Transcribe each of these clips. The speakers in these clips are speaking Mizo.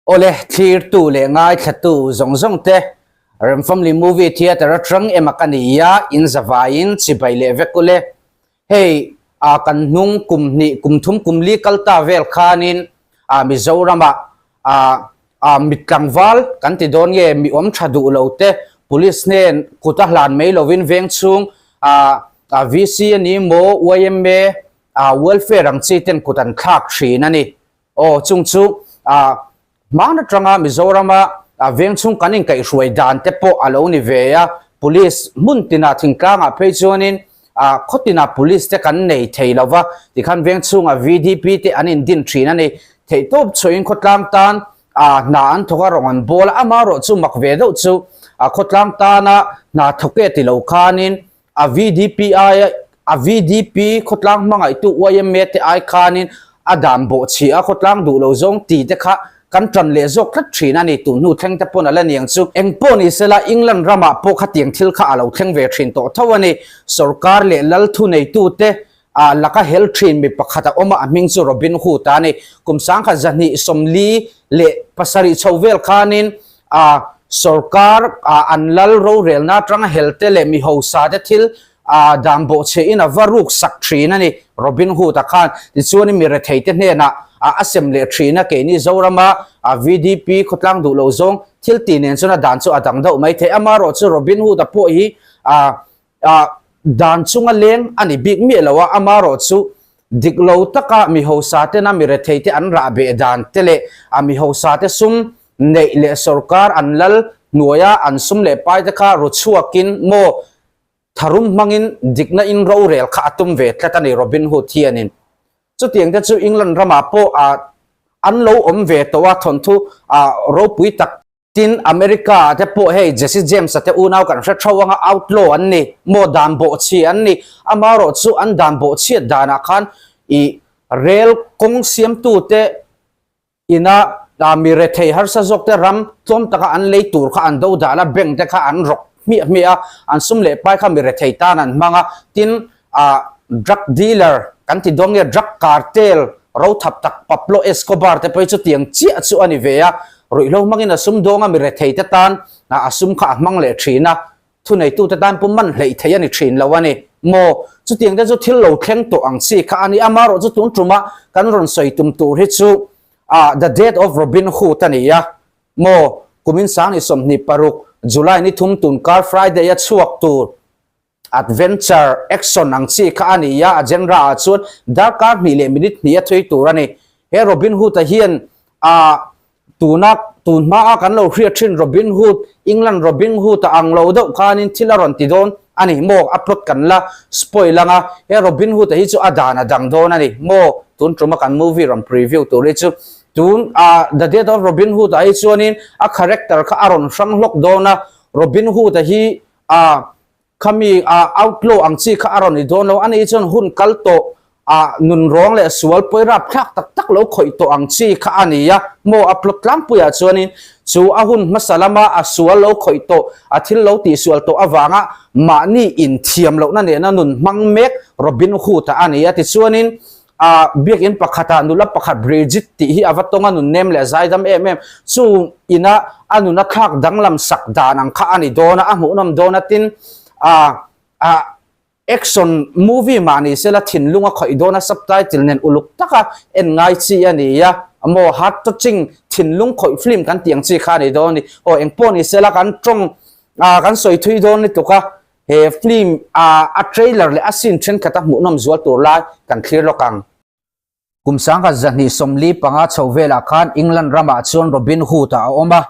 Awle, thlirtu leh ngaithlatu zawng zawng te, Rem Family Movie Theatre atang ema ka ni a, in zavaiin chibai leh vek ule. Hei, a kan hnung kum hnih, kum thum kum li kal ta vel khanin a Mizoramah a a mit tlangval kan ti dawn nge mi awm tha duh lo te Police hnen kut a hlan mai lovin veng chhung a a VC a ni maw yma a welfare ang chi ten kut an thlak thin a ni. Aw chung chu a hman atanga Mizorama a veng chhung kan inkaihhruai dan te pawh a lo ni ve a, Police hmun tinah thingtlangah phei chuanin a khaw tinah Police te kan nei thei lo va, tikhan veng chhungah VDP te an indin thin a ni. Theihtawp chhuahin khawtlang tan a hna an thawk a, rawng an bawl a, amaherawh chu mak ve deuh chu a khawtlang tana hna thawk e ti lo khanin A VDP aia a VDP khawtlang hmangaihtu yma te ai khanin a dan bawh chhi a, khawtlang duh lo zawng ti te kha kan tan leh zawk tlat thin a ni. Tun hnu thleng te pawn a la niang chu. Eng pawh ni sela England ramah pawh khatiang thil kha a lo thleng ve thin tawh tho a ni. Sorkar leh lal thuneitu te a laka hel thin mi pakhat a awm a, a hming chu Robin Hood a ni. Kum 1927 chho vel khanin a sorkar a an lal rorelna atanga helte leh mi hausa te thil a dan bawhchhe in a va ruk sak thin a ni. Robin Hood a khan tichuanin mi rethei te hnenah a a sem leh thin a, keini Zorama a VDP khawtlang duh lo zawng thil tih nen chuan a dan chu a dang deuh mai thei. Amaherawh chu Robin Hood a pawh hi a a dan chunga leng a ni bik miah lo a, amaherawh chu dik lo taka mi hausa tena mi rethei te an rah beh dan te leh a mi hausa te sum neih leh sorkar an lal hnuaia an sum leh pai te kha ru chhuakin maw tharum hmangin dikna in rorel kha a tum ve tlat a ni Robin Hood hianin. Chutiang te chu England ramah pawh a an lo awm ve tawh a thawnthu a ropui tak Tin, America ah te pawh hei Jesse James a te unau kan hre tho anga outlaw an ni, maw dan bawhchhi an ni. Amaherawh chu an dan bawhchhiat danah khan ih rel kawng siamtu te ina mi rethei harsa zawk te ram tlawm taka an lei tur kha an do dahna bank te kha an rawk hmiah hmiah a, an sum leh pai kha mi rethei tan an hmang a. Tin, ah drug dealer kan ti dawn nge drug cartel ro thap tak Pablo Escobar te pawh hi chutiang chiah chu a ni ve a, ruihhlo hmangin a sum dawng a mi rethei te tan a sum kha a hmang leh thin a, thuneitu te tan pawh man hleih theih a ni thin lo a ni maw? Chutiang te chu thil lo thleng tawh ang chi kha a ni, amaherawh chu tun tuma kan rawn sawi tum tur hi chu ah The Death of Robin Hood a ni a maw? Kumin 2026 July ni thum tun kar Friday a chhuak tur. Adventure, action ang chi kha a ni a, a genre ah chuan darkar hnih leh minute hnih a thui tur a ni. He Robin Hood-a hian ah tuna tun hmaa kan lo hriat thin Robin Hood, England Robin Hood-a ang lo deuh khanin thil a rawn ti dawn a ni maw? A plot kan la spoil ang a, he Robin Hood-a hi chu a dan a dang dawn a ni maw? Tun tuma kan movie rawn preview tur hi chu tun ah The Death of Robin Hood-a hi chuanin a character kha a rawn hrang hlawk dawn a, Robin Hood-a hi ah Khami ah outlaw ang chi kha a rawn i dawn lo. Ani chuan hun kal tawh ah nun rawng leh sual pawi rap thlak tak tak lo khawih tawh ang chi kha a ni a. Maw a plot tlangpuiah chuanin chu a hun hmasa lama a sual lo khawih tawh, a thil lo tihsual tawh avanga mahni inthiam lohna nena nun hmang mek Robin Hood-a a ni a. Tichuanin a biakin pakhatah nula pakhat Bridget tih hi a va tawng a nun nem leh zaidam em em chu ina a nuna thlak danglam sak dan ang kha a ni dawn a a hmuhnawm dawn a tin a a action movie mah ni sela thinlung a khawih dawn a subtitle nen uluk taka en ngai chi a ni a maw heart touching thinlung khawih film kan tih ang chi kha a ni dawn a ni aw engpawh ni sela kan tawng a kan sawi thui dawn lutuk a. He film a a trailer leh a scene thenkhat a hmuhnawm zual tur lai kan thlir lawk ang. Kum 1945 chho velah khan England ramah chuan Robin Hood a awm a,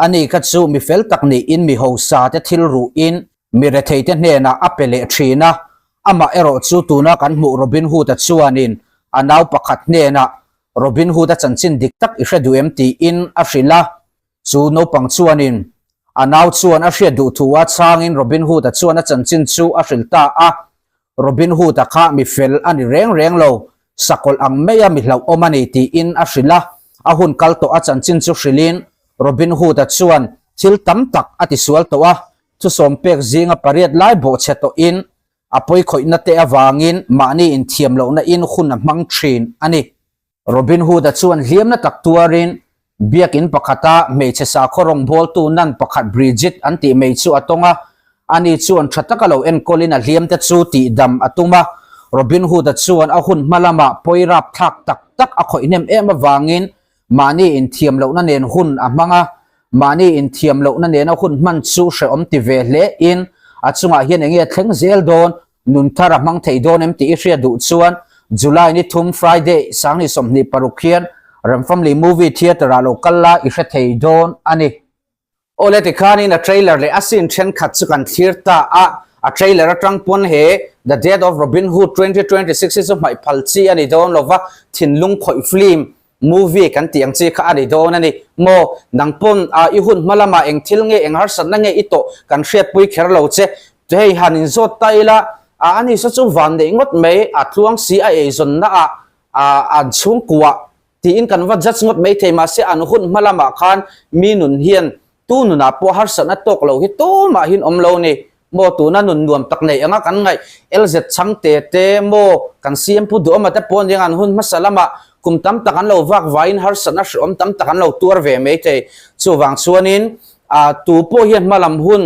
ani kha chu mi fel tak niin mi hausa te thil ruhin mi rethei te hnenah a pe leh thin a, amah erawh chu tuna kan hmuh Robin Hood a chuanin a nau pakhat hnenah Robin Hood a chanchin dik tak i hre duh em tiin a hrilh a, Chu naupang chuanin a nau chuan a hriat duh thu a chhangin Robin Hood-a chuan a chanchin chu a hrilh ta a. Robin Hood-a kha mi fel a ni reng reng lo, sakawlh ang maia mi hlauhawm a ni tiin a hrilh a. A hun kal tawh a chanchin chu hrilhin Robin Hood-a chuan thil tam tak a tisual tawh a, thusawm pek zinga pariat lai bawhchhe tawhin a pawikhawihna te avangin mahni inthiam lohna in hun a hmang thin a ni. Robin Hood-a chuan hliamna tak tuarin. Biakin pakhata hmeichhe sakhaw rawngbawltu nan pakhat Bridget an tih mai chu a tawng a, ani chuan tha taka lo enkawlin a hliamte chu tihdam a tum a. Robin Hood-a chuan a hun hma lamah pawi rapthlak tak tak a khawih hnem em avangin mahni inthiam lohna nen hun a hmang a, mahni inthiam lohna nena hun hman chu hrehawm ti ve hle in a chungah hian enge thleng zel dawn Nun thar a hmang thei dawn em tih i hriat duh chuan July ni thum Friday 2026 hian Remfamily Movie Theatre ah lo kal la i hre thei dawn a ni. Awle tikhanin a trailer leh a scene thenkhat chu kan thlir ta a, a trailer atang pawn he The Death of Robin Hood 2026 hi chu hmaih phal chi a ni dawn lova, thinlung khawih film Movie kan tih ang chi kha a ni dawn a ni maw? Nang pawn a i hun hma lamah eng thil nge eng harsatna nge i tawh kan hriatpui kher lo che. Hei han inzawt ta ila a ani saw chu van neih ngawt mai a tluang si a eizawnna ah a an chhungkuah tiin kan va judge ngawt mai thei mahse an hun hma lamah khan mi nun hian Tu nunah pawh harsatna tawk lo hi tumahin awm lo ni. Maw tuna nun nuam tak nei anga kan ngaih LZ Chhangte te maw kan CM Pu Duhawma te pawh nia an hun hmasa lamah kum tam tak an lo vak vaiin harsatna hrehawm tam tak an lo tuar ve mai thei. Chuvang chuanin ah tu pawh hian hmalam hun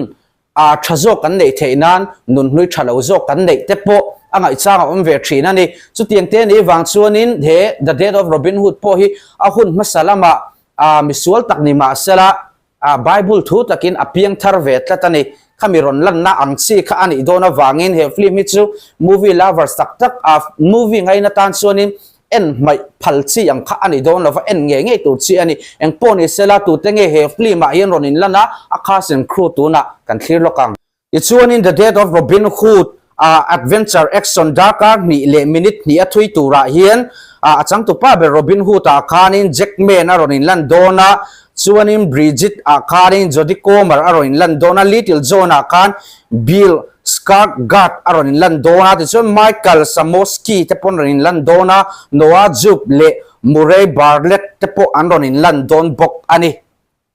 ah tha zawk kan neih theih nan nun hlui tha lo zawk kan neih te pawh a ngaihchang a awm ve thin a ni. Chutiang te nih vang chuanin he The Death of Robin Hood pawh hi a hun hmasa lamah A misual tak ni mahsela, a Bible thu takin a piang thar ve tlat a ni. Khami rawn lanna ang chi kha a nih dawn avangin he film hi chu movie lovers tak tak a movie ngaina tan chuanin en hmaih phal chi ang kha a ni dawn lova, en ngei ngei tur chi a ni. Engpawh ni sela, tute nge he film ah hian rawn inlan a, a cast and crew tunah kan thlir lawk ang. Tichuanin The Death of Robin Hood a adventure action darkar hnih leh minute hnih a thui turah hian a changtupa ber Robin Hood ah khanin Jackman a rawn inlan dawn a, chuanin Bridget ah khanin Jodie Comer a rawn inlan dawn a, Little John ah khan Bill Skarsgård a rawn inlan dawn a, tichuan Michael Samosky te pawh an rawn inlan dawn a, Noah Jupe leh Murray Bartlett te pawh an rawn inlan dawn bawk a ni.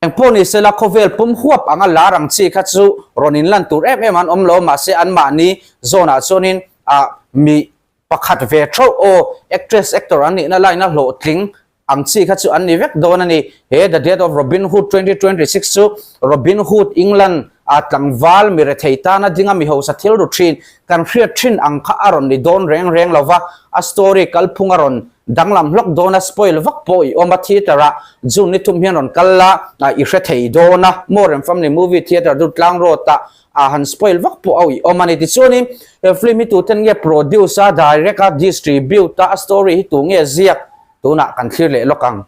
Engpawh ni sela khawvel pum huap anga lar ang chi kha chu rawn inlan tur em em an awm lo, mahse anmahni zawnah chuanin ah mi pakhat ve theuh aw actress actor an nihna line a hlawhtling ang chi kha chu an ni vek dawn a ni. He The Death of Robin Hood 2026 chu Robin Hood England ah tlangval mi rethei tana dinga mi hausa thil ru thin kan hriat thin ang kha a rawn ni dawn reng reng lova, a story kalphung a rawn Danglam hlawk dawn a spoil vak pawh i awm a theater ah June ni thum hian rawn kal la i hre thei dawn a More Family Movie Theater Durtlang Road ah ah han spoil vak pawh a i awm a ni tichuanin he film hi tuten nge produce a direct a distribute a a story hi tu nge ziak tunah kan thlir leh lawk ang.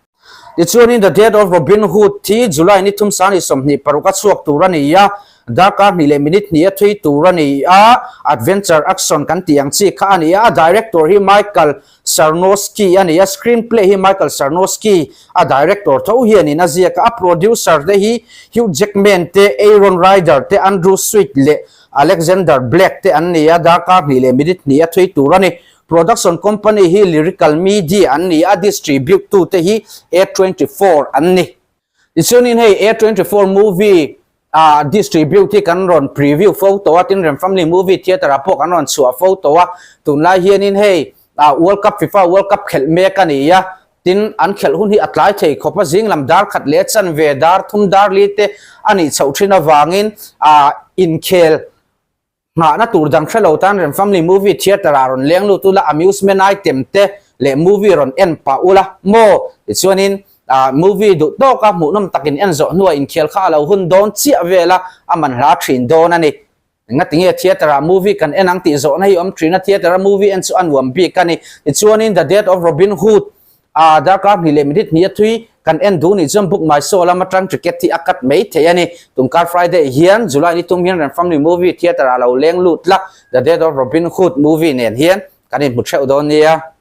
Tichuanin The Death of Robin Hood hi July ni thum sani 26 a chhuak tur a ni a, darkar hnih leh minute hnih a thui tur a ni a, adventure action kan tih ang chi kha a ni a, a director hi Michael Sarnoski a ni a, screenplay hi Michael Sarnoski a director tho hianin a ziak a, a producer te hi Hugh Jackman te, Aaron Ryder te, Andrew Sweet leh Alexander Black te an ni a, darkar hnih leh minute hnih a thui tur a ni. Production company hi Lyrical Media an ni a, distribute tu te hi A24 an ni. Tichuanin hei A24 movie ah distribute hi kan rawn preview fo tawh a, tin Rem Family Movie Theatre ah pawh kan rawn chhuah fo tawh a, tunlai hianin hei ah World Cup FIFA World Cup khelh mek a ni a, tin an khelh hun hi a tlai thei khawp a, zing lam dar khat leh chanve dar thum dar li te a nih chhoh thin avangin ah inkhel Nghahna tur dang hre lo tan Rem Family Movie Theatre ah rawn leng lut ula, amusement item te leh movie rawn en pah ula maw? Tichuanin ah movie duh tawka hmuhnawm takin en zawh hnuah inkhel kha a lo hun dawn chiah vel a, a man hla thin dawn a ni. Engatinge theatre ah movie kan en ang tih zawhna hi awm thin a, theatre a movie en chu a nuam bik a ni. Tichuanin The Death of Robin Hood A darkar hnih leh minute hnih a thui kan en duh nih chuan book my show lam atang ticket hi a cut mai thei a ni. Tunkar Friday hian July ni tum hian Rem Family Movie Theatre ah lo leng lut la The Death of Robin Hood movie nen hian kan inhmu theuh dawn nia.